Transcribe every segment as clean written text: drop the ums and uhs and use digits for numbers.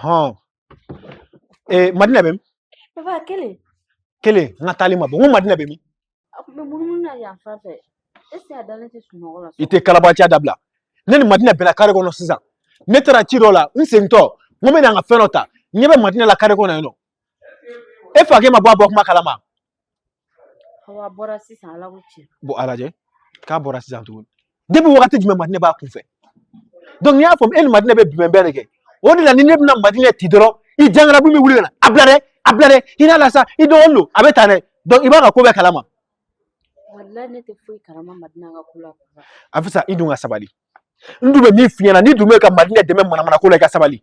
Ɔhɔn. Ee, Madinɛ bɛ min? Papa, kelen. Kelen, n ka taali ma bɔ. N ko Madinɛ bɛ min? A tun bɛ munumunu na yan fan fɛ. Est-ce que a dalen tɛ sunɔgɔ la? I tɛ kalabanciya dabila. Ne ni Madinɛ bɛnna kare kɔnɔ sisan. Ne taara ci dɔ la, n segintɔ, n ko n bɛ na n ka fɛn dɔ ta. N ɲɛ bɛ Madinɛ la kare kɔnɔ yen nɔ. E fa k'e ma bɔ a bɔ kuma kalama? Awɔ, a bɔra sisan, Ala ko tiɲɛ. Bon, a lajɛ k'a bɔra sisan tuguni. Depuis wagati jumɛn Madinɛ b'a kunfɛ? Donc n'i y'a faamu, e ni Madinɛ bɛ bɛnbɛn de kɛ. O de la ni ne bɛna Madinɛ ci dɔrɔn, i jangarabu bɛ wuli ka na. A bila dɛ, a bila dɛ, hinɛ la sa, i dɔgɔnin don, a bɛ tan dɛ. Donc i b'a ka ko bɛɛ kalama. Walayi, ne tɛ foyi kalama Madinɛ ka ko la, papa. Afisa, i dun ka sabali. N dun bɛ min f'i ɲɛna, n'i dun bɛ ka Madinɛ dɛmɛ manamana ko la, i ka sabali.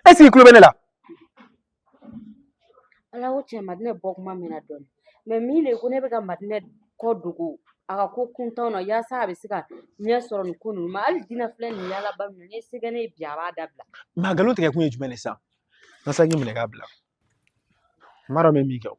Est ce que i tulo bɛ ne la? Ala ko tiɲɛ, Madinɛ bɔ kuma mɛnna dɔɔnin. Mais min de ko ne bɛ ka Madinɛ kɔ dogo a ka ko kuntanw na yaasa a bɛ se ka ɲɛ sɔrɔ nin ko ninnu ma. Hali Dina filɛ nin yaalaba min na, n'i ye se kɛ ne ye bi, a b'a dabila. Mais a nkalon tigɛ kun ye jumɛn de sisan? N ka saki minɛ k'a bila. N b'a dɔn n bɛ min kɛ o.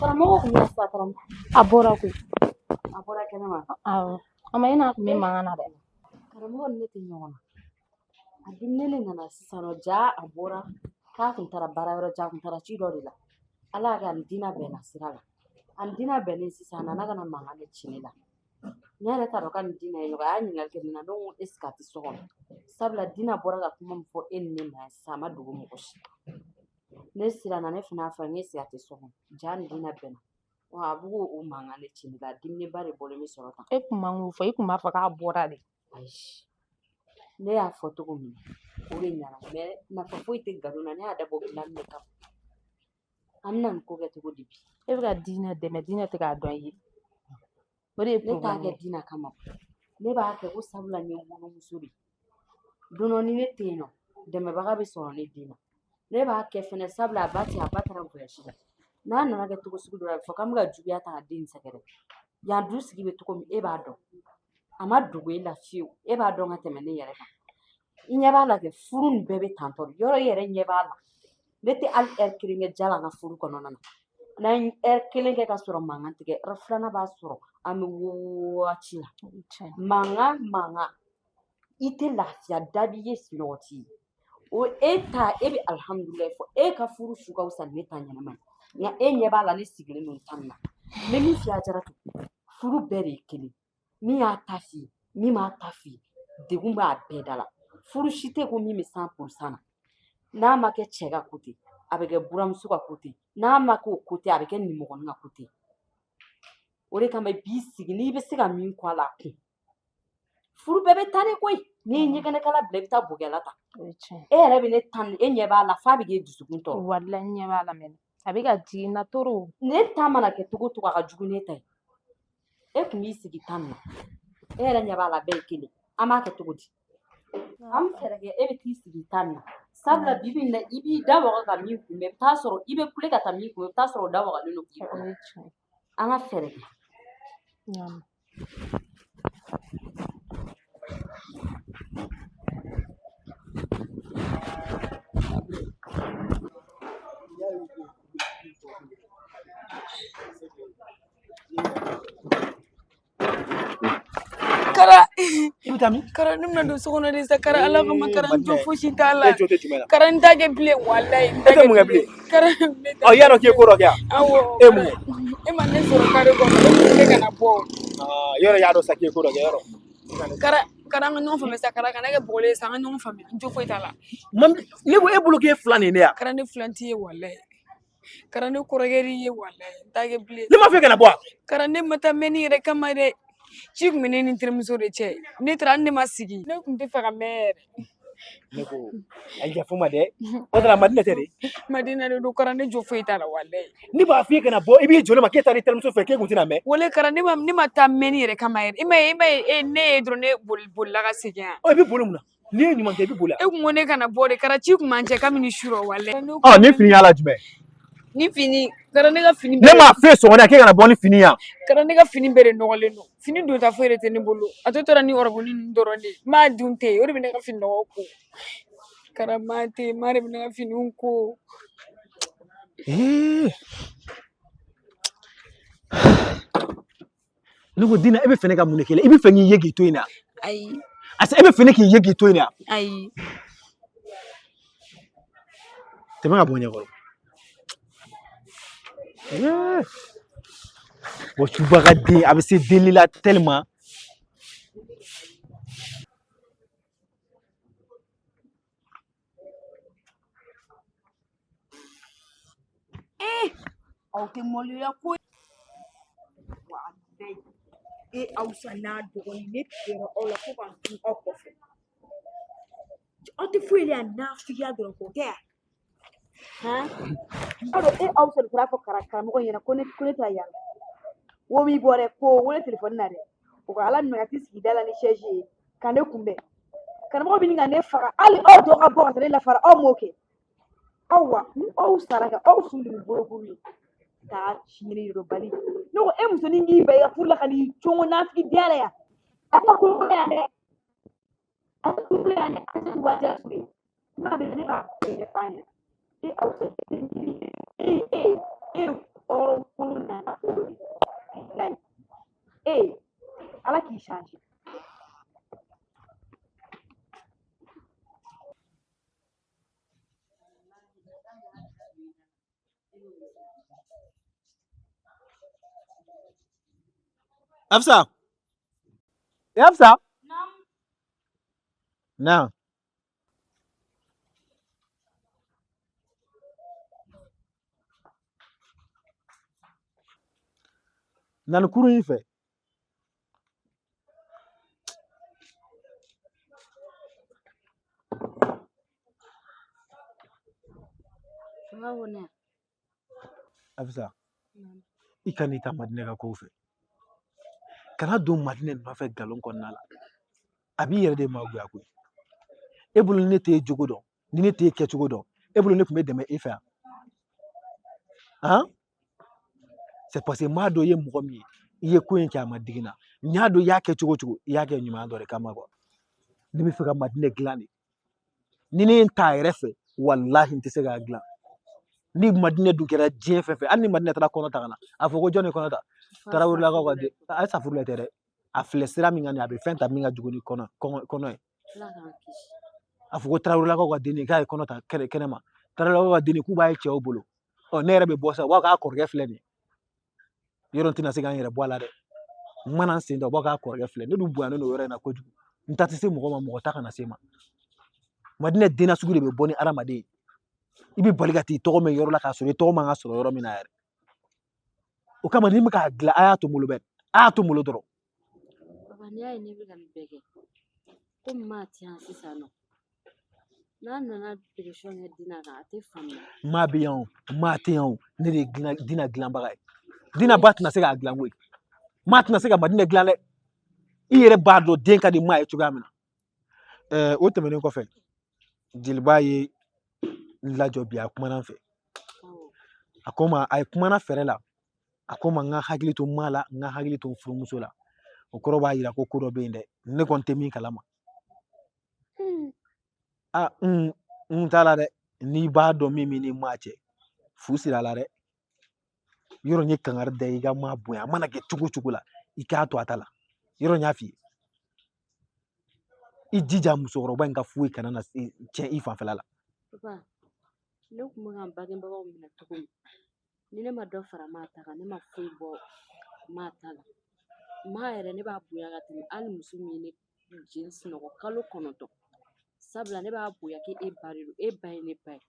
Karamɔgɔ kun bɛ sa karamɔgɔ. A bɔra koyi. A bɔra kɛnɛma. Awɔ. A ma e n'a kun bɛ mankan na dɛ. Karamɔgɔ ni ne tɛ ɲɔgɔn na. A ne ne nana sisan nɔ, ja a bɔra k'a kun taara baara yɔrɔ jan, a kun taara ci dɔ de la. Ala y'a kɛ a ni Dina bɛnna sira la. A ni Dina bɛnnen sisan, a nana ka na mankan de ci ne la. Ne yɛrɛ t'a dɔn k'a ni Dina ye ɲɔgɔn ye. A y'a ɲininkali kɛ ne na, ne ko est ce que a tɛ so kɔnɔ? Sabula Dina bɔra ka kuma min fɔ e ni ne ma yan sisan, a ma dogo mɔgɔ si. Ne siranna, ne fana y'a fɔ a ye n ko est ce que a tɛ so kɔnɔ? Ja ni Dina bɛnna. Wa a b'o o mankan de ci ne la, diminiba de bɔlen bɛ sɔrɔ tan. E kun man k'o fɔ, i kun b'a fɔ k'a bɔra de. Ayi, ne y'a fɔ cogo min na, o de ɲɛna. Mais nafa foyi tɛ nkalon na, ne y'a dabɔ dilanni de kama. An bɛna nin ko kɛ cogo di bi? E bɛ ka Dina dɛmɛ, Dina tɛ k'a dɔn i ye. O de ye Ne t'a problème kɛ ye. Dina kama. Ne b'a kɛ ko sabula n ye n wolomuso de ye. Don dɔ ni ne tɛ yen nɔ, dɛmɛbaga bɛ sɔrɔ ne den na. Ne b'a kɛ fɛnɛ sabula a ba tɛ, a ba taara voyage la. N'a nana kɛ cogo sugu dɔ la, a bɛ fɔ k'an bɛ ka juguya ta ka den in sɛgɛrɛ. Yan du sigi bɛ cogo min, e b'a dɔn. A ma dogo e la fiyewu. E b'a dɔn ka tɛmɛ ne yɛrɛ kan. I ɲɛ b'a la kɛ furu nin bɛɛ bɛ tantɔ de. Yɔrɔ i yɛrɛ ɲɛ b'a la. Ne tɛ hali ɛri kelen kɛ ja la n ka furu kɔnɔna na. N'an ye ɛri kelen kɛ ka sɔrɔ mankan tigɛ, ɛri filanan b'a sɔrɔ an bɛ waati la. Mankan mankan. I tɛ lafiya, da b'i ye, sunɔgɔ t'i ye. O e ta, e bɛ alihamudulilayi fɔ, e ka furu su ka fisa ni ne ta ɲɛnama ye. Nka e ɲɛ b'a la, ne sigilen don ta min na. N bɛ min f'i ye, Ajaratu, furu bɛɛ de ye kelen. Min y'a ta f'i ye, min m'a ta f'i ye, degun b'a bɛɛ da la. Furu si tɛ ko min bɛ 100% na. N'a ma kɛ cɛ ka côté, a bɛ kɛ buramuso ka côté. N'a ma kɛ o côté, a bɛ kɛ nimɔgɔnin ka côté. O de kama i b'i sigi n'i bɛ se ka min kɔ a la, a kun. Furu bɛɛ bɛ taa ne koyi. N'i ye ɲɛgɛnɛkɛla bila, i bɛ taa bogɛla ta. E yɛrɛ bɛ ne tan, e ɲɛ b'a la f'a bɛ k'e dusukun tɔɔrɔ. Walayi, n ɲɛ b'a la mɛnɛ. A bɛ ka jigin na toro. Ne ta mana kɛ cogo o cogo, a ka jugu ne ta ye. E kun b'i sigi tan min na, e yɛrɛ ɲɛ b'a la, bɛɛ ye kelen. An b'a kɛ cogo di? An bɛ fɛɛrɛ kɛ, e bɛ t'i sigi tan na. Sabula bi bi in na, i b'i da waga ka min kunbɛn, i bɛ taa sɔrɔ i bɛ kule ka taa min kunbɛn, i bɛ taa sɔrɔ o da wagalen don k'i kɔnɔ. An ka fɛɛrɛ kɛ. Kara. I bɛ taa min? Kara, ne bɛna don so kɔnɔ de sa. Kara, Ala kama, Kara, n jo fosi t'a la. E jo tɛ jumɛn la? Kara, n t'a kɛ bilen, walayi. E tɛ mun kɛ bilen? Kara, ne t'a Ɔ, i y'a dɔn k'i ye ko dɔ kɛ yan? Awɔ. E mun kɛ? E ma ne sɔrɔ kare kɔnɔ, e ko ne kana bɔ. Aa, yɔrɔ i y'a dɔn sa k'i ye ko dɔ kɛ yɔrɔ. Kara, Kara, an ka ɲɔgɔn faamuya sa. Kara, kana kɛ bɔgɔlen ye sa, an ka ɲɔgɔn faamuya. N jo foyi t'a la. Ne ko e bolo k'e filan de ye ne ya? Kara, ne filan t'i ye, walayi. Kara, ne kɔrɔkɛ de ye, walayi. N t'a kɛ bilen. Ne m'a fɔ e kana bɔ wa? Kara, ne ma taa mɛnni yɛrɛ kama dɛ. Ci kun bɛ ne ni n terimuso de cɛ. Ne taara, ne ma sigi. Ne kun tɛ fɛ ka mɛn yɛrɛ. Ne ko, a yafa n ma dɛ. O taara Madinɛ tɛ de? Madinɛ de don. Kara, ne jo foyi t'a la, walayi. Ne b'a f'i ye kana bɔ, i b'i jɔ ne ma k'e taara i terimuso fɛ, k'e kun tɛna mɛn. Wale, Kara, ne ma taa mɛnni yɛrɛ kama yɛrɛ. E ma ye, e ne ye dɔrɔn, ne bolila ka segin yan. Ɔ, i bɛ boli mun na? N'i ye ɲuman kɛ, i bɛ boli. E kun ko ne kana bɔ de. Kara, ci kun b'an cɛ kabini su rɔ, walayi. Ɔ, ni fini y'a la jumɛn? Ni fini, Kara ne ka fini Ne m'a f'e sɔgɔmada k'e kana bɔ ni fini yan. Kara ne ka fini bɛɛ de nɔgɔlen don. Fini donta foyi de tɛ ne bolo. A tɔ tora ni ɔrɔbuni ninnu dɔrɔn de ye. Maa dun tɛ yen, o de bɛ ne ka fini nɔgɔ ko. Kara maa tɛ yen, maa de bɛ ne ka finiw ko. Ee. Ne ko Dina, e bɛ fɛ ne ka mun de kɛ? E bɛ fɛ k'i ye k'i to yen na? Ayi. Asa, e bɛ fɛ ne k'i ye k'i to yen na? Ayi. Tɛmɛ ka bɔ n ɲɛkɔrɔ. Ee. Bon, subaga den, a bɛ se deli la tellement. Ee aw tɛ maloya ko walayi e Awusa n'a dɔgɔnin ne tigɛra aw la fo ka n tun aw kɔfɛ aw tɛ foyi la yan nafigiya dɔrɔn k'o tɛ yan han B'a dɔn e Awusa de taara fɔ karamɔgɔ ɲɛna ko ne taara yan wo m'i bɔ dɛ k'o wele telefɔni na dɛ o ka ala minɛ ka t'i sigi da la ni sɛzi ye ka ne kunbɛn karamɔgɔ bɛ ɲini ka ne faga hali aw dɔ ka bɔ ka taa ne lafara aw m'o kɛ aw wa ni aw sara ka aw su de bɛ bolokuru ye k'a sini yɔrɔ bali ne ko e musonin k'i ban i ka furu la ka n'i cogo nafigidenya la yan a ka ko yan dɛ a ka ko yan dɛ a tɛ wajibi su ye kuma bɛ ne b'a bɛɛ f'a ɲɛna e aw e e e hɔrɔn kolon nana o de e ala k'i changer. Afsa. E Afsa. Na. Na nin kurun in fɛ. Afisa, i kan'i ta Madinɛ ka kow fɛ. Kana don Madinɛ nɔfɛ nkalon kɔnɔna la. A b'i yɛrɛ de magoya koyi. E bolo ni ne t'e jogo dɔn, ni ne t'e kɛcogo dɔn, e bolo ne tun bɛ dɛmɛ e fɛ yan? Han? C'est parce que n b'a dɔn i ye mɔgɔ min ye, i ye ko in kɛ a ma digi n na. N y'a dɔn i y'a kɛ cogo o cogo, i y'a kɛ ɲuman dɔ de kama quoi. Ne bɛ fɛ ka Madinɛ dilan de. Ni ne ye n ta a yɛrɛ fɛ, walahi n tɛ se k'a dilan. Ni Madinɛ dun kɛra diɲɛ fɛn fɛn, hali ni Madinɛ taara kɔnɔ ta ka na, a fɔ ko jɔn de kɔnɔ ta? Tarawelelakaw ka den, a ye safurula tɛ dɛ. A filɛ sira min kan nin ye, a bɛ fɛn ta min ka jugu ni kɔnɔ ye. A fɔ ko tarawelelakaw ka den k'a ye kɔnɔ ta kɛnɛ ma. Tarawelelakaw ka den k'u b'a ye cɛw bolo. Ɔ ne yɛrɛ bɛ bɔ sa, u b'a fɔ k'a kɔrɔkɛ filɛ nin ye. Yɔrɔ n tɛna se ka n yɛrɛ bɔ a la dɛ. N mana n sen da, u b'a fɔ k'a kɔrɔkɛ filɛ. Ne dun bonyalen don o yɔrɔ in na kojugu. N ta tɛ se mɔgɔ ma, mɔgɔ ta kana se n ma. Madinɛ den nasugu de bɛ bɔ ni hadamaden ye. I bɛ bali ka t'i tɔgɔ mɛn yɔrɔ la k'a sɔrɔ i tɔgɔ man ka sɔrɔ yɔrɔ min na yɛrɛ. O kama ni n bɛ k'a dilan, a y'a to n bolo bɛɛ. A y'a to n bolo dɔrɔn. Papa, n'i y'a ye ne bɛ ka nin bɛɛ kɛ, komi maa tɛ yan sisan nɔ, n'a nana pression kɛ Dina kan, a tɛ faamuya. Maa bɛ yan o, maa tɛ yan o, ne de ye Dina dilanbaga ye. Dina ba tɛna se k'a dilan koyi. Maa tɛna se ka Madinɛ dilan dɛ. I yɛrɛ b'a dɔn den ka di maa ye cogoya min na. O tɛmɛnen kɔfɛ, jeliba ye n lajɔ bi, a kumana n fɛ. A ko n ma, a ye kumana fɛrɛ la. A ko n ma n ka hakili to maa la, n ka hakili to n furumuso la. O kɔrɔ b'a yira ko ko dɔ bɛ yen dɛ, ne kɔni tɛ min kalama. Aa, n t'a la dɛ. N'i b'a dɔn min b'i ni maa cɛ, fu sira la dɛ. Yɔrɔ n ye kangari da i ka maa bonya, a mana kɛ cogo o cogo la, i k'a to a ta la. Yɔrɔ n y'a f'i ye, i jija musokɔrɔba in ka foyi kana na tiɲɛ i fanfɛla la. Papa, ne tun bɛ ka n bangebagaw minɛ cogo min, ni ne ma dɔ fara maa ta kan, ne ma foyi bɔ maa ta la. Maa yɛrɛ ne b'a bonya ka tɛmɛ hali muso min ye ne jeli sunɔgɔ kalo 9. Sabula ne b'a bonya k'e ba de don, e ba ye ne ba ye.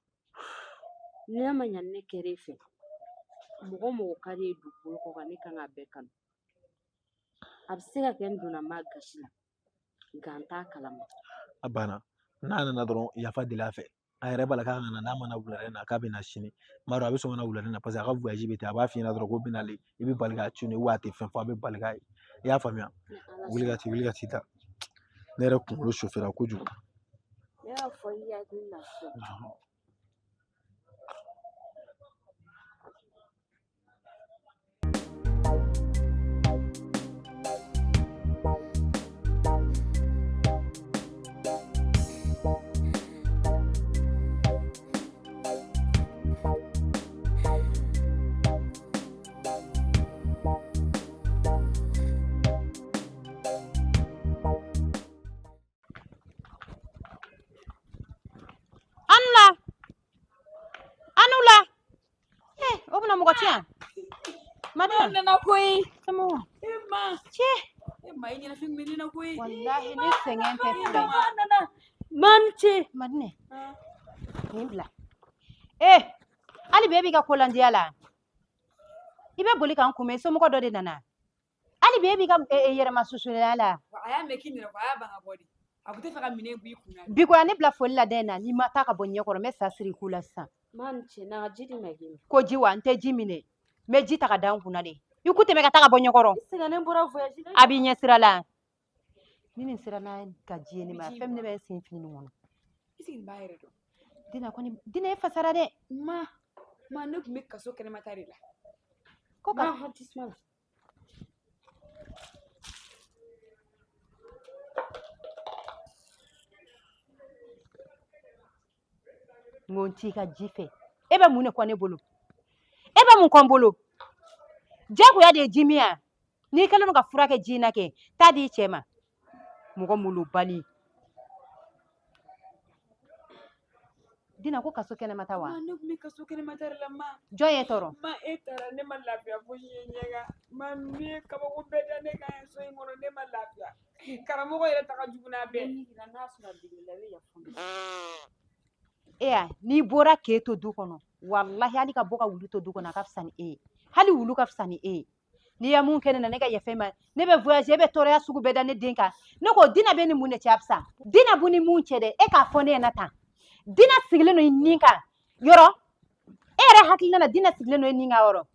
Ni ne ma ɲa ni ne kɛra e fɛ, mɔgɔ o mɔgɔ ka di e ye dugukolo kɔ kan, ne kan k'a bɛɛ kanu. A bɛ se ka kɛ n donna maa gasi la, nka n t'a kalama. A banna. N'a nana dɔrɔn, yafa deli a fɛ. A yɛrɛ b'a la k'a ka na, n'a ma na wulada in na, k'a bɛ na sini. N b'a dɔn a bɛ sɔn ka na wulada in na, parce que a ka voyage bɛ ten. A b'a f'i ɲɛna dɔrɔn ko bɛ nalen, i bɛ bali k'a tunu, a tɛ fɛn fɔ, a bɛ bali k'a ye. I y'a faamuya? Wuli ka t'i, wuli ka t'i da. Ne yɛrɛ kunkolo sofera kojugu. Ne y'a fɔ i hakili lafiya. Mɔgɔ tɛ yan. Madina. Ma nana koyi. Somɔgɔw? E ma. Cɛ. E ma i ɲɛnafin bɛ ne na koyi. Walahi ne sɛgɛn tɛ filɛ. Ma nana. Ma ni ce. Madinɛ. Nin bila. Ee hali bi e b'i ka kolandiya la. I bɛ boli ka n kunbɛn somɔgɔ dɔ de nana. Hali bi e b'i ka yɛrɛma susuya la. A y'a mɛn k'i nana ko a y'a ban ka bɔ de. A kun tɛ fɛ ka minɛn bɔ i kun na. Bi ko ya ne bila foli la dɛ na n'i ma taa ka bɔ ɲɛ kɔrɔ n bɛ sa siri i ku la sisan. Ma ni ce na ka ji di ma k'i min. Ko ji wa n tɛ ji minɛ. N bɛ ji ta ka da n kunna de. I ku tɛmɛ ka taa ka bɔ ɲɛ kɔrɔ. I sɛgɛnnen bɔra voyage la. A b'i ɲɛ sira la. Ni nin sera n'a ka ji ye ne ma fɛn min ne bɛ n sen fili nin kɔnɔ. I sigi nin b'a yɛrɛ dɔn. Dina kɔni Dina e fasara dɛ. Ma ma ne tun bɛ kaso kɛnɛmata de la. Ko ka Ma hɔn tasuma la. N ko n t'i ka ji fɛ. E bɛ mun de kɔ ne bolo? E bɛ mun kɔ n bolo? Jagoya de ye ji min ya. N'i kɛlen don ka fura kɛ ji in na kɛ, taa di i cɛ ma. Mɔgɔ molobali. Dina ko kaso kɛnɛma ta wa? Ma ne tun bɛ kaso kɛnɛmata de la ma. Jɔn ye tɔɔrɔ? Ma e taara ne ma lafiya fosi ye ɲɛ kan. Ma ninnu ye kabako bɛɛ da ne kan yan so in kɔnɔ ne ma lafiya. Karamɔgɔ yɛrɛ ta ka jugu n'a bɛɛ. N'a sɔrɔ a digir'i la i bɛ yafa n ma. E y'a n'i bɔra k'e to du kɔnɔ walahi hali ka bɔ ka wulu to du kɔnɔ a ka fisa ni e ye hali wulu ka fisa ni e ye n'i ye mun kɛ ne na ne ka yafa i ma ne bɛ voyage e bɛ tɔɔrɔya sugu bɛɛ da ne den kan ne ko Dina bɛ ni mun de cɛ Absa Dina b'u ni mun cɛ dɛ e k'a fɔ ne ɲɛna tan Dina sigilen don i ni kan yɔrɔ e yɛrɛ hakilina na Dina sigilen don e ni kan yɔrɔ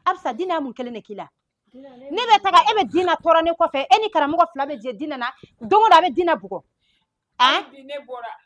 Absa Dina ye mun kelen de k'i la ne bɛ taga e bɛ Dina tɔɔrɔ ne kɔfɛ e ni karamɔgɔ fila bɛ jɛ Dina na don o don a bɛ Dina bugɔ. Hali bi ne bɔra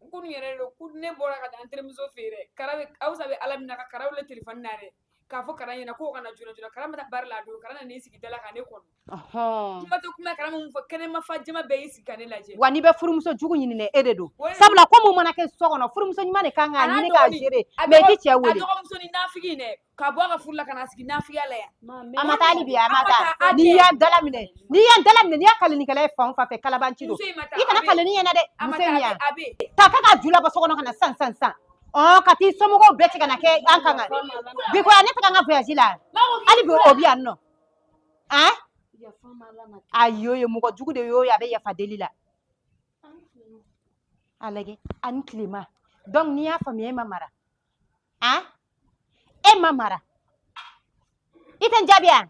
kunun yɛrɛ don ko ne bɔra ka taa n terimuso fɛ yen dɛ kara bɛ Awusa bɛ Ala minɛ ka kara wele telefɔni na dɛ k'a fɔ kara ɲɛna k'o ka na joona joona kara ma taa baara la a don kara nan'i sigi da la ka ne kɔnɔ kuma tɛ kuma kara mun fɔ kɛnɛma fa jama bɛɛ y'i sigi ka ne lajɛ wa n'i bɛ furumuso jugu ɲini dɛ e de don sabula ko mun mana kɛ so kɔnɔ furumuso ɲuman de kan k'a ɲini k'a gérer mais i t'i cɛ wele a dɔgɔmuso ni nafigi in dɛ ka bɔ a ka furu la ka na sigi nafigiya la yan a ma taa hali bi a ma taa n'i y'a dala minɛ n'i y'a dala minɛ n'i y'a kalenikɛla ye fan o fan fɛ kalabanci don i kana kaleni ɲɛna dɛ muso in yan ta ka ka ju labɔ so kɔnɔ ka na sisan sisan sisan ka t'i somɔgɔw bɛɛ ci ka na kɛ an kan kan bi ko ne tɛ ka n ka voyage la hali bi o bɛ yan nɔ ayi o ye mɔgɔ jugu de y'o ye a bɛ yafa deli la a lajɛ ani tilema donc n'i y'a faamuya e ma mara an e ma mara i tɛ n jaabi yan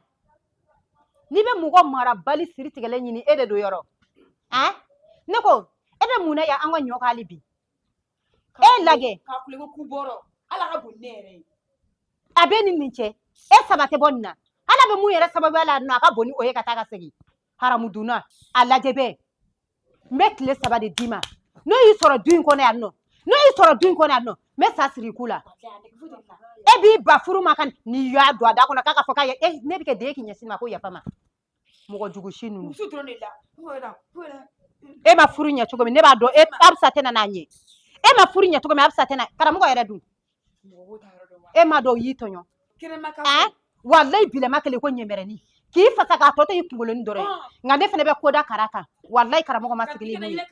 n'i bɛ mɔgɔ marabali siri tigɛlen ɲini e de don yɔrɔ an ne ko e bɛ mun na yan an ka ɲɔ kan hali bi e lajɛ k'a kule ko kubɔrɔ ala ka bon ne yɛrɛ ye a bɛ ni nin cɛ e saba tɛ bɔ nin na ala bɛ mun yɛrɛ sababuya la nɔ a ka bon ni o ye ka taa ka segin haramu dunna a lajɛ bɛɛ n bɛ tile 3 de d'i ma n'o y'i sɔrɔ du in kɔnɔ yan nɔ n'o y'i sɔrɔ du in kɔnɔ yan nɔ n bɛ sa siri i ku la e b'i ba furu ma ka n'i y'a don a da kɔnɔ k'a ka fɔ k'a ye e ne bɛ kɛ den k'i ɲɛsin ma ko yafa ma mɔgɔ jugu si ninnu e ma furu ɲɛ cogo min ne b'a dɔn e Absa tɛna n'a ɲɛ e ma furu ɲɛ cogo min Absa tɛna karamɔgɔ yɛrɛ dun e ma dɔn o y'i tɔɲɔ walayi bilama kelen ko ɲɛmɛrɛni k'i fasa k'a tɔ to i kunkolonin dɔrɔn ye nka ne fana bɛ ko da kara kan walayi karamɔgɔ ma sigi ni mun ye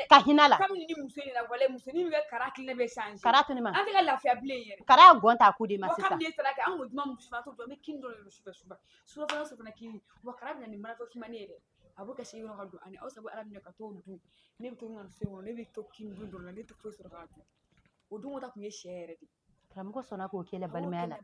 ka hinɛ la kara to ne ma kara y'a gɔn ta ko de ma sisan a bɛ kasi yɔrɔ ka don ani aw sabu ala minɛ ka t'o dun ne bɛ to ka so kɔnɔ ne bɛ to kini dun dɔrɔn la ne tɛ foyi sɔrɔ k'a dun o don ta tun ye sɛ yɛrɛ de karamɔgɔ sɔnna k'o kɛ la balimaya la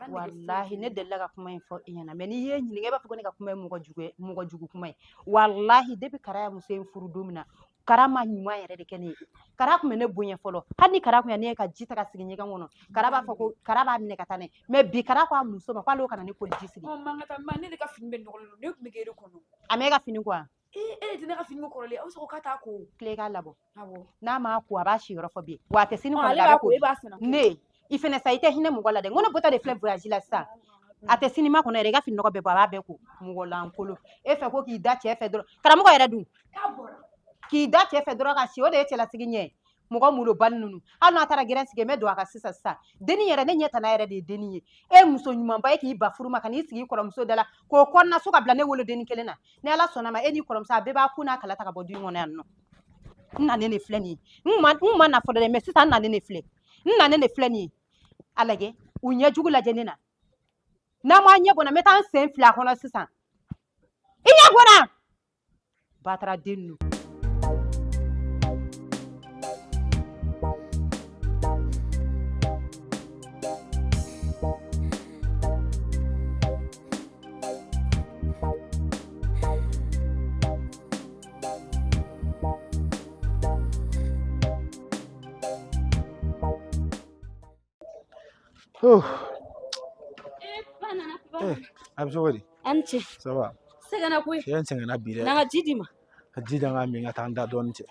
walahi ne delila ka kuma in fɔ i ɲɛna mais n'i ye ɲininka i b'a fɔ ko ne ka kuma ye mɔgɔ jugu ye mɔgɔ jugu kuma ye walahi depuis kara ya muso in furu don min na kara ma ɲuman yɛrɛ de kɛ ne ye kara tun bɛ ne bonya fɔlɔ hali ni kara tun ye ne ye ka ji ta ka sigi ɲɛgɛn kɔnɔ kara b'a fɔ ko kara b'a minɛ ka taa n'a ye mais bi kara ko a muso ma k'ale kana ne koliji sigi ne de ka fini bɛɛ nɔgɔlen don ne tun bɛ k'e de kɔnɔ a ma e ka fini ko wa e de tɛ ne ka fini ko kɔrɔlen aw bɛ se ko k'a t'a ko tile k'a labɔ n'a m'a ko a b'a siyɔrɔ fɔ bi wa a tɛ sini kɔnɔ a bɛ ko ne i fɛnɛ sa i tɛ hinɛ mɔgɔ la dɛ n ko ne bɔtɔ de filɛ voyage la sisan a tɛ sini ma kɔnɔ yɛrɛ i ka fini nɔgɔ bɛɛ bɔ a b'a bɛɛ ko mɔgɔ lankolon e fɛ ko k'i da cɛ fɛ dɔrɔn karamɔgɔ yɛrɛ dun k'i da cɛ fɛ dɔrɔn ka si o de ye cɛlasigi ɲɛ mɔgɔ molobali ninnu hali n'a taara gɛrɛn sigi n bɛ don a kan sisan sisan denni yɛrɛ ne ɲɛ tana yɛrɛ de ye denni ye e muso ɲumanba ye k'i ba furu ma ka n'i sigi i kɔrɔmuso da la k'o kɔnɔna so ka bila ne wolodenni kelen na ni ala sɔnna ma e n'i kɔrɔmuso a bɛɛ b'a kun n'a kala ta ka bɔ du in kɔnɔ yan nɔ n nanen de filɛ nin ye n ma na fɔlɔ dɛ mais sisan n nanen de filɛ n nanen de filɛ nin ye a lajɛ U ɲɛjugu lajɛ ne na. N'a ma ɲɛ gɔnna, n bɛ taa n sen fili a kɔnɔ sisan. I ɲɛ gɔnna. Batara den ninnu. Oh. Eh, a bɛ cogo di? A ni ce. Ça va? Sɛgɛnna koyi. Cɛ n sɛgɛnna bi dɛ. Na ka ji d'i ma. Ka ji di an ka min ka taa n da dɔɔnin cɛ.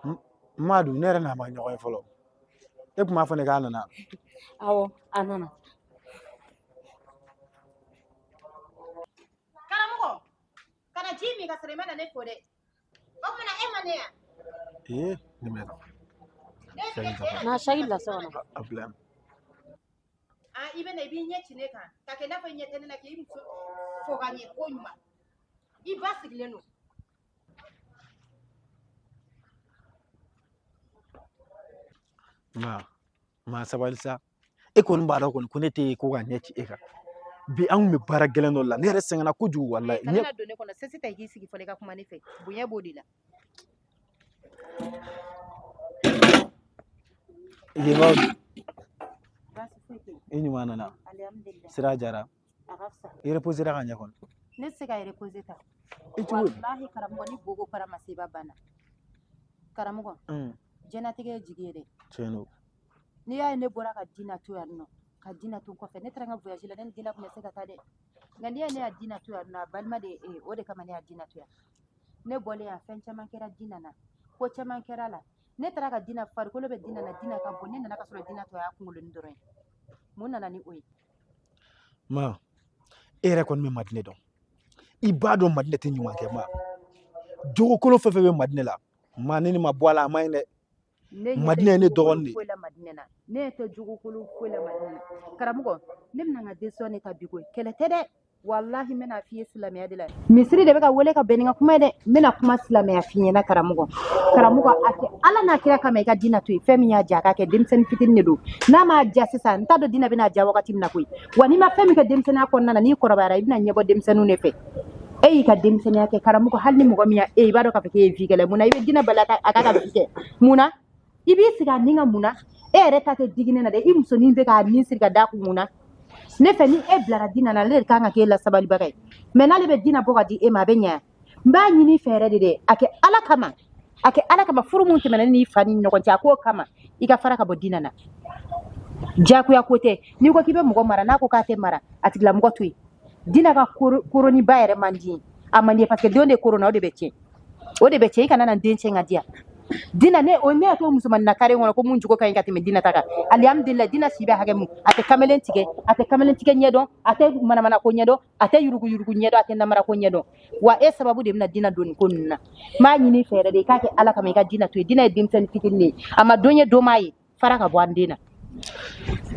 N m'a dun ne yɛrɛ n'a ma ɲɔgɔn ye fɔlɔ. E tun b'a fɔ ne k'a nana. Awɔ, a nana. Karamɔgɔ, kana ji min ka sɔrɔ i ma na ne fo dɛ. O tuma e ma ne yan. Ee, nin bɛ Na saki bila so kɔnɔ. A bila yan. Ah, i bɛ na i b'i ɲɛ ci ne kan ka kɛ i n'a fɔ i ɲɛ tɛ ne la k'i muso fo ka ɲɛ ko ɲuman. I ba sigilen don. Ma, ma sabali sa. E kɔni b'a dɔn kɔni ko ne tɛ ko ka ɲɛ ci e kan. Bi an kun bɛ baara gɛlɛn dɔ la, ne yɛrɛ sɛgɛnna kojugu walayi. Kana na don ne kɔnɔ, sesi ta i k'i sigi fɔlɔ i ka kuma ne fɛ. Bonya b'o de la. Yenbaw Baasi foyi tɛ yen. i ɲuman nana. Alihamudulila. Sira jara. A ka fisa. I reposera ka ɲɛ kɔni. Ne tɛ se ka reposer ta. I cogo di? Walahi karamɔgɔ ni boko para masiba banna. Karamɔgɔ, diɲɛlatigɛ ye jigi ye dɛ. Tiɲɛ don. N'i y'a ye ne bɔra ka Dina to yan nɔ, ka Dina to n kɔfɛ, ne taara n ka voyage la, ne ni Dina tun bɛ se ka taa dɛ. Nka n'i y'a ye ne y'a Dina to yan nɔ, a balima de ye e ye, o de kama ne y'a Dina to yan. Ne bɔlen yan, fɛn caman kɛra Dina na, ko caman kɛra a la. Ne taara ka Dina, farikolo bɛ Dina na, Dina ka bon, ne nana ka sɔrɔ Dina tɔ y'a kunkolonin dɔrɔn ye. Mun nana ni o ye? Ma, e yɛrɛ kɔni bɛ Madinɛ dɔn. I b'a dɔn Madinɛ tɛ ɲuman kɛ ma. Jogo kolon fɛn fɛn bɛ Madinɛ la, ma ne ni ma bɔ a la, a man ɲi dɛ. Ne ɲɛ tɛ Madinɛ ye ne jogo dɔgɔnin kolon de ye. foyi la Madinɛ na. Ne ɲɛ tɛ jogo kolon foyi la Madinɛ na. Karamɔgɔ, ne bɛna n ka décision de ta bi koyi. Kɛlɛ tɛ dɛ. Walahi n bɛna f'i ye silamɛya de la. Misiri de bɛ ka wele ka bɛn ni n ka kuma ye dɛ. N bɛna kuma silamɛya f'i ɲɛna karamɔgɔ. Karamɔgɔ, a kɛ Ala n'a kira kama i ka Dina to yen. Fɛn min y'a diya a k'a kɛ, denmisɛnnin fitinin de don. N'a m'a diya sisan, n t'a dɔn Dina bɛna diya wagati min na koyi. Wa n'i ma fɛn min kɛ denmisɛnninya kɔnɔna na, n'i kɔrɔbayara i bɛna ɲɛbɔ denmisɛnninw de fɛ. E y'i ka denmisɛnninya kɛ karamɔgɔ, hali ni mɔgɔ min y'a e ye, i b'a dɔn k'a fɔ k'e ye vie kɛla ye. Mun na i bɛ Dina bali a k'a ka vie kɛ? Mun na i b'i sigi a nin kan mun na? E yɛrɛ ta tɛ digi ne na dɛ, i musonin bɛ k'a nin siri ka d'a kun mun na? Ne fɛ ni e bilara Dina na, ale de kan ka k'e la sabalibaga ye. Mais n'ale bɛ Dina bɔ ka di e ma, a bɛ ɲɛ. N b'a ɲini i fɛ yɛrɛ de dɛ, a kɛ Ala kama, a kɛ Ala kama, furu mun tɛmɛna ne n'i fa ni ɲɔgɔn cɛ, a k'o kama i ka fara ka bɔ Dina na. Diyagoya ko tɛ. N'i ko k'i bɛ mɔgɔ mara, n'a ko k'a tɛ mara, a tigilamɔgɔ to yen. Dina ka koroniba yɛrɛ man di ye, a man di ye parce que den de koronna, o de bɛ tiɲɛ, o de bɛ tiɲɛ. I kana na den tiɲɛ ka di yan. Dina ne o ne y'a to musomannin na kare kɔnɔ ko mun jogo ka ɲi ka tɛmɛ Dina ta kan. Alihamudulila, Dina si bɛ hakɛ mun, a tɛ kamalen tigɛ, a tɛ kamalen tigɛ ɲɛdɔn, a tɛ manamana ko ɲɛdɔn, a tɛ yurugu yurugu ɲɛdɔn, a tɛ namara ko ɲɛdɔn. Wa e sababu de bɛna Dina don nin ko ninnu na. N b'a ɲini i fɛ yɛrɛ de, i k'a kɛ Ala kama, i ka Dina to yen. Dina ye denmisɛnnin fitinin de ye, a ma don ye don m'a ye. Fara ka bɔ an den na.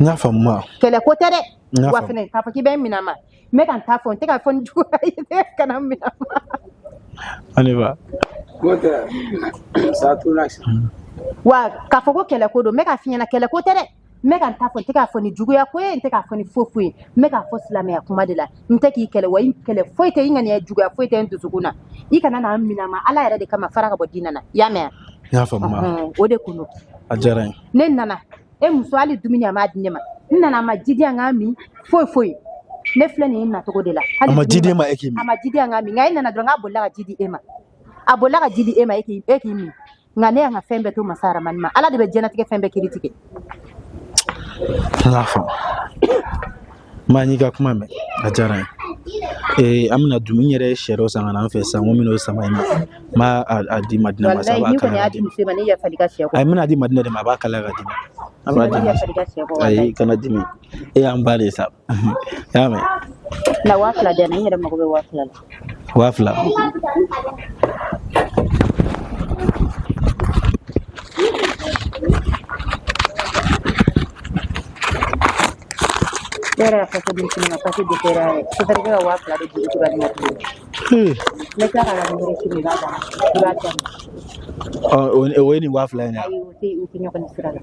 N y'a faamu ma. Kɛlɛ ko tɛ dɛ. N y'a Wa faamu. fɛnɛ k'a fɔ k'i bɛ n minɛ a ma, n bɛ ka n ta fɔ, n tɛ k'a fɔ n juguya ye dɛ, kana n minɛ a ma. Ani ba. Wa k'a fɔ ko kɛlɛ ko don, n bɛ k'a f'i ɲɛna kɛlɛ ko tɛ dɛ. N bɛ ka n ta fɔ, n tɛ k'a fɔ ni juguya ko ye, n tɛ k'a fɔ ni foyi foyi ye. N bɛ k'a fɔ silamɛya kuma de la. N tɛ k'i kɛlɛ, wa i kɛlɛ foyi tɛ, i ŋaniya juguya foyi tɛ n dusukun na. I kana na n minɛ a ma, Ala yɛrɛ de kama, fara ka bɔ Dina na. I y'a mɛn wa? N y'a faamu ma. O de kun don. A diyara n ye. Ne nana, e muso hali dumuni a m'a di ne ma. N nana a ma ji di yan k'a min, foyi foyi. Ne filɛ nin ye nacogo de la. A ma ji d'e ma e k'i min. A ma ji di yan k'a min, nka e nana dɔrɔn k'a bolila ka ji di e ma. A bolila ka ji di e ma, e k'i min. Nka ne y'an ka fɛn bɛɛ to masa Aramani ma. Ala de bɛ diɲɛlatigɛ fɛn bɛɛ kiiri tigɛ. N y'a faamu. Ma, n y'i ka kuma mɛn, a diyara n ye. Ee, an bɛna dumuni yɛrɛ ye, sɛ dɔ san ka na an fɛ sisan, ko n bɛn'o sama i ma. N b'a a di Madinɛ ma sa, a Walayi b'a n'i kɔni kalaya y'a ka di d'i ma. muso ma, ne yafal'i ka sɛ kɔ. Ayi, n bɛna di Madinɛ de ma, a b'a kalaya ka d'i ma. A b'a Sinon di ne ma. yafal'i ka sɛ kɔ Ayi, walayi. kana dimi. E y'an ba de ye sa. I y'a mɛn. Na 2000 di yan, n yɛrɛ mago bɛ 2000 la. 2000. Ne yɛrɛ y'a fɔ ko denmisɛnnin ma pase dɛsɛra yɛrɛ. Sofɛrikɛ ka 2000 de juru tora ne na tuguni. N bɛ tila k'a ka nimoro ci i ma, i b'a d'a ma. I b'a d'a ma. O ye nin 2000 in de ye. Ayi, o tɛ ɲɔgɔn ɲɛ sira la.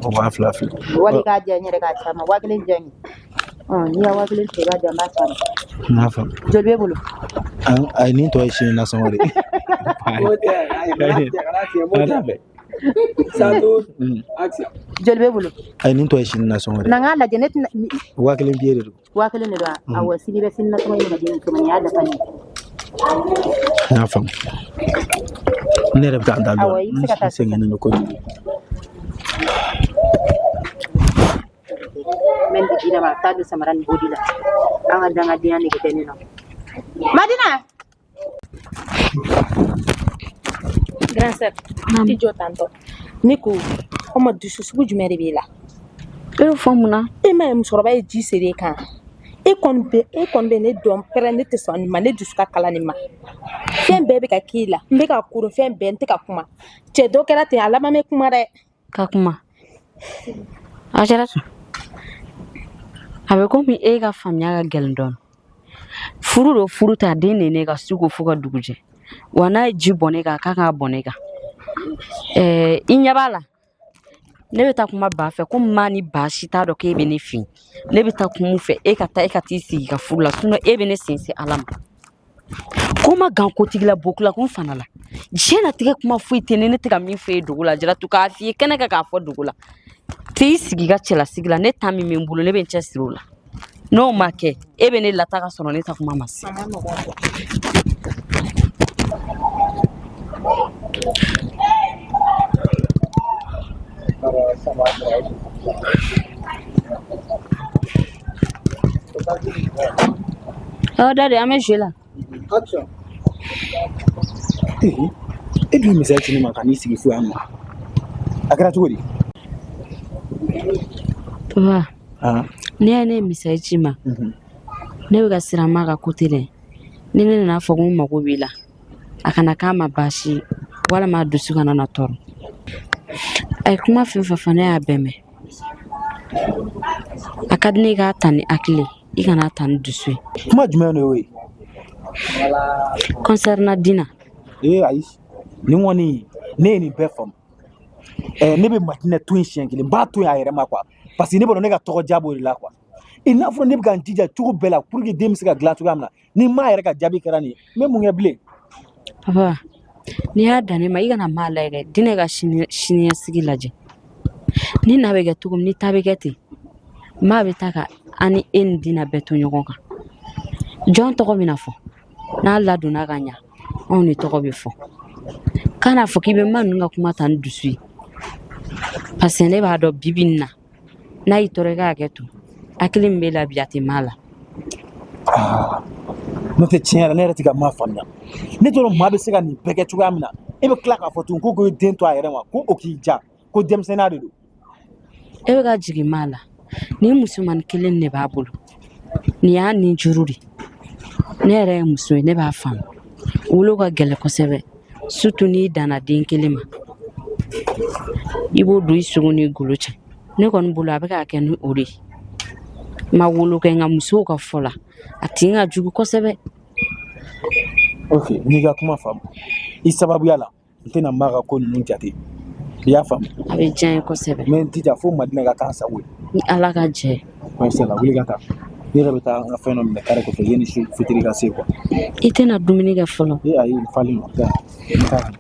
O 2000 filɛ. Wali k'a diya n yɛrɛ k'a caman 1000 diya n ye. N'i ya 1000 tigɛ, i b'a di yan, n b'a caman. N y'a faamu. Joli b'e bolo? Ayi, nin tɔ ye sini nasɔngɔ de ye. Ala fɛ. Joli b'e bolo? Ayi, nin tɔ ye sini nasɔngɔ de ye. Na n k'a lajɛ, ne tɛna. 1000 biye de don. 1000 de don wa? Awɔ, sini bɛ sini nasɔngɔ ɲini ka di muso ma, nin y'a dafa nin ye. N y'a faamu. Ne yɛrɛ bɛ taa n da. Awɔ, i bɛ se ka taa. N sɛgɛnnen don kojugu. N bɛ nin di Dina ma, a bɛ taa don samara ni bodi la. An ka dangadenya nege tɛ ne na. Madina! Grand sœur, i jɔ tantɔ. Ne ko, o ma dusu sugu jumɛn de b'e la? E y'o fɔ mun na? E ma ye musokɔrɔba ye ji seri e kan. E kɔni bɛ ne dɔn pɛrɛ, ne tɛ sɔn nin ma, ne dusu ka kalan nin ma. Fɛn bɛɛ bɛ ka k'e la. N bɛ ka koron fɛn bɛɛ, n tɛ ka kuma. Cɛ dɔ kɛra ten, a laban bɛ kuma dɛ. Ka kuma Ajaratu, a bɛ komi e ka faamuya ka gɛlɛn dɔɔnin. Furu don, furu tɛ, a den de ne ka su ko fo ka dugu jɛ. Wa n'a ye ji bɔn ne kan, a kan k'a bɔn ne kan. I ɲɛ b'a la, ne bɛ taa kuma ba fɛ, komi maa ni ba si t'a dɔn k'e bɛ ne fɛ yen. Ne bɛ taa kuma u fɛ, e ka taa, e ka t'i sigi ka furu la, sinon e bɛ ne sen se Ala ma. Ko ma gan kotigi la, bokula ko n fana la. Diɲɛnatigɛ kuma foyi tɛ ne, ne tɛ ka min fɔ e dogo la. Jaratu, k'a f'i ye kɛnɛ kan, k'a fɔ dogo la. T'i sigi i ka cɛlasigi la, ne ta min bɛ n bolo, ne bɛ n cɛsiri o la. N'o ma kɛ, e bɛ ne lata ka sɔrɔ ne ta kuma ma se. A ma nɔgɔn quoi. Ɔ da de, an bɛ jouer la. E dun ye misali ci ne ma ka n'i sigi fo yan nɔ, a kɛra cogo di? Papa, n'i y'a ye ne ye misali ci ma, ne bɛ ka siran ma ka côté dɛ. Ni ne nana fɔ ko n mago b'i la, a kana k'a ma baasi ye, walima a dusu kana na tɔɔrɔ. A ye kuma fɛn fɛn fɔ, ne y'a bɛɛ mɛn. A ka di ne ye k'a ta ni hakili ye, i kana ta ni dusu ye. Kuma jumɛn de y'o ye? Concernant Dina. Ee ayi, nin kɔni, ne ye nin bɛɛ faamu. Ne bɛ Madinɛ to yen siɲɛ kelen, n b'a to yen a yɛrɛ ma quoi, parce que ne b'a dɔn ne ka tɔgɔ diya b'o de la quoi. I n'a fɔ ne bɛ ka n jija cogo bɛɛ la pour que den bɛ se ka dilan cogoya min na, ni maa yɛrɛ ka jaabi kɛra nin ye, n bɛ mun kɛ bilen? Papa, n'i y'a dan ne ma, i kana maa lajɛ dɛ. Dinɛ ka siniɲɛsigi lajɛ. Ni na bɛ kɛ cogo min, ni ta bɛ kɛ ten, maa bɛ taa ka an ni e ni Dina bɛɛ to ɲɔgɔn kan. Jɔn tɔgɔ bɛna fɔ? N'a ladonna ka ɲa, anw de tɔgɔ bɛ fɔ. Kan'a fɔ k'i bɛ ma ninnu ka kuma ta ni dusu ye, parce que ne b'a dɔn bi bi in na, n'a y'i tɔɔrɔ, i ka hakɛ to, hakili min b'e la bi, a tɛ maa la. N'o tɛ, tiɲɛ yɛrɛ, ne yɛrɛ tɛ ka maa faamuya. Ne t'a dɔn maa bɛ se ka nin bɛɛ kɛ cogoya min na, e bɛ tila k'a fɔ tuguni ko k'o den to a yɛrɛ ma, ko o k'i ja, ko denmisɛnninya de don. E bɛ ka jigin maa la. Nin musomanin kelen de b'a bolo, nin y'a nin juru de. Ne yɛrɛ ye muso ye, ne b'a faamu, wolo ka gɛlɛn kosɛbɛ, surtout n'i danna den kelen ma, i b'o don i sogo n'i golo cɛ. Ne kɔni bolo, a bɛ k'a kɛ ni o de ye. Ma wolo kɛ, nka musow ka fɔ la, a tin ka jugu kosɛbɛ. Ok, n'i ka kuma faamu, i sababuya la, n tɛna maa ka ko ninnu jate, i y'a faamu? A bɛ diya n ye kosɛbɛ. N bɛ n jija fo Madinɛ ka k'an sago ye. Ni Ala ka jɛ. Baasi t'a la, wuli ka taa. Ne yɛrɛ bɛ taa n ka fɛn dɔ minɛ kare kɔfɛ yanni su fitiri ka se quoi. I tɛna dumuni kɛ fɔlɔ? Ee ayi, n falen don. Taa, n taa.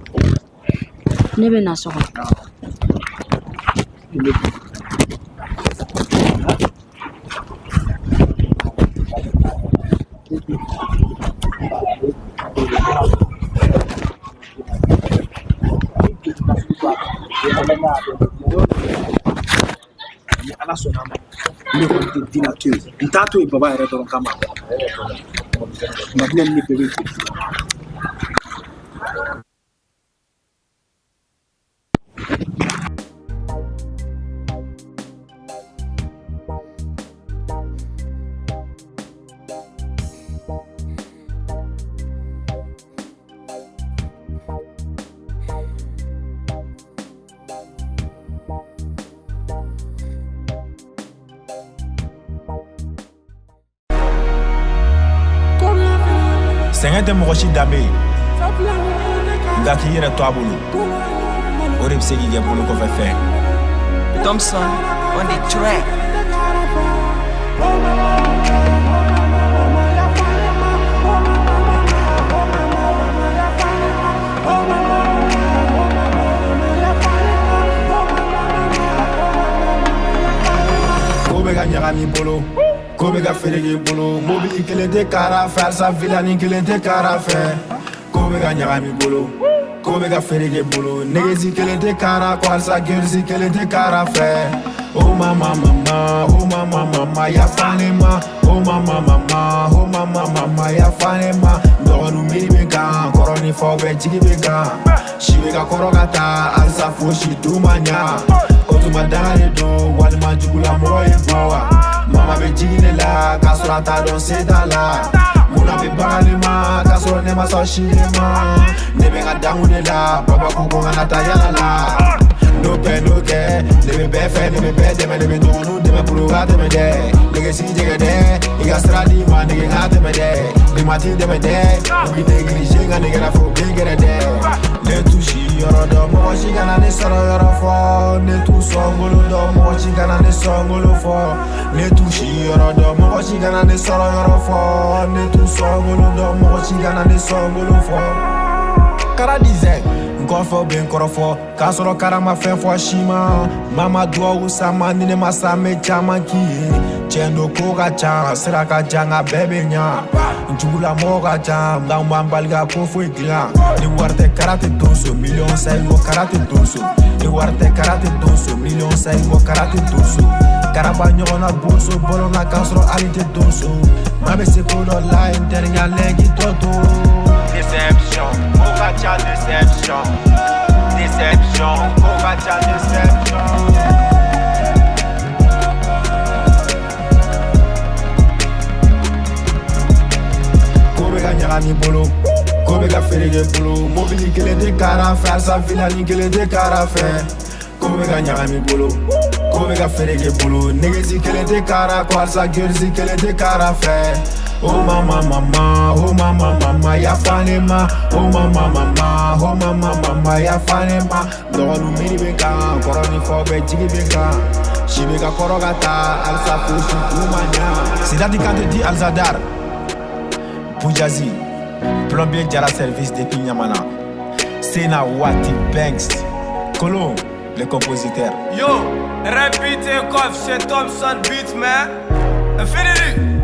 Ne bɛ na so kɔnɔ. Ni Ala sɔnna a ma, ne kɔni tɛ Dina to yen. N t'a to yen baba yɛrɛ dɔrɔn kama. Madinɛ ni ne bɛɛ bɛ jɛ. Sɛgɛn tɛ mɔgɔ si danbe ye. Nka k'i yɛrɛ to a bolo, o de bɛ se k'i kɛ bolo kɔfɛ fɛn. Thompson on the track. Ko bɛ ka ɲagami bolo, ko bɛ ka fereke bolo. Mobili kelen tɛ kara fɛ, halisa vilani kelen tɛ kara fɛ. Ko bɛ ka ɲagami bolo, ko bɛ ka fereke bolo. Negesi kelen tɛ kara kɔ, halisa gerisi kelen tɛ kara fɛ. Oh mama mama, oh mama mama, yafa ne ma. Oh mama mama, oh mama mama, yafa ne ma. Dɔgɔninw miiri bɛ kan, kɔrɔ ni faw bɛɛ jigi bɛ kan. Si bɛ ka kɔrɔ ka taa, halisa fosi dun ma ɲa. O tuma danga de don, walima jugulamɔgɔ ye bɔ wa. Mama bɛ jigin ne la, k'a sɔrɔ a t'a dɔn se t'a la. Munna bɛ baga ne ma, k'a sɔrɔ ne ma sɔn si de ma. Ne bɛ n ka dankun de la, papa ko ko n kana taa yala la. N'o kɛ, n'o kɛ, ne bɛ bɛɛ fɛ, ne bɛ bɛɛ dɛmɛ, ne bɛ dɔgɔninw dɛmɛ pour ka tɛmɛ dɛ. Nege si jɛgɛ dɛ, i ka sira di ma, nege ka tɛmɛ dɛ. Ne ma t'i dɛmɛ dɛ, u b'i négligé nka ne kɛra fo den gɛrɛ dɛ. Ne t'u si yɔrɔ dɔn, mɔgɔ si kana ne sɔrɔ yɔrɔ fɔ. Ne t'u sɔngolo dɔn, mɔgɔ si kana ne sɔngolo fɔ. Ne t'u si yɔrɔ dɔn, mɔgɔ si kana ne sɔrɔ yɔrɔ fɔ. Ne t'u sɔngolo dɔn, mɔgɔ si kana ne sɔngolo fɔ. Kara dizɛ n kɔfɛ bɛ n kɔrɔfɔ, k'a sɔrɔ kara ma fɛn fɔ si ma. Mama duwawu sama, ni ne ma sa n bɛ caman k'i ye. Tiɲɛ don ko ka ca, sira ka jan, nka bɛɛ bɛ ɲa. N jugulamɔgɔ ka ca, nka n b'an bali ka ko foyi dilan. Ni wari tɛ kara tɛ donso, miliyɔn sayi ko kara tɛ donso. Ni wari tɛ kara tɛ donso, miliyɔn sayi ko kara tɛ donso. Karaba ɲɔgɔnna boso bɔlɔn na k'a sɔrɔ hali tɛ donso. Maa bɛ se ko dɔ la, n terikɛ lɛki tɔ to. Déception, ko ka ca déception. Déception, ko ka ca déception. Ko bɛ ka ɲagami bolo, ko bɛ ka fereke bolo. Mobili kelen tɛ kara fɛ, halisa vilani kelen tɛ kara fɛ. Ko bɛ ka ɲagami bolo, ko bɛ ka fereke bolo. Negesi kelen tɛ kara kɔ, halisa gerisi kelen tɛ kara fɛ. Oh mama mama, oh mama mama, yafa ne ma. Oh mama mama, oh mama mama, yafa ne ma. Dɔgɔninw miiri bɛ kan, kɔrɔ ni faw bɛɛ jigi bɛ kan. Si bɛ ka kɔrɔ ka taa, halisa fosi dun ma ɲa. Sidati Kante di Alzadar Boujazi, plombier Jara service depuis Niamana. Sena Wati Banks, Colomb, le compositeur. Yo, repeat take off chez Thompson Beat, man. Infinity.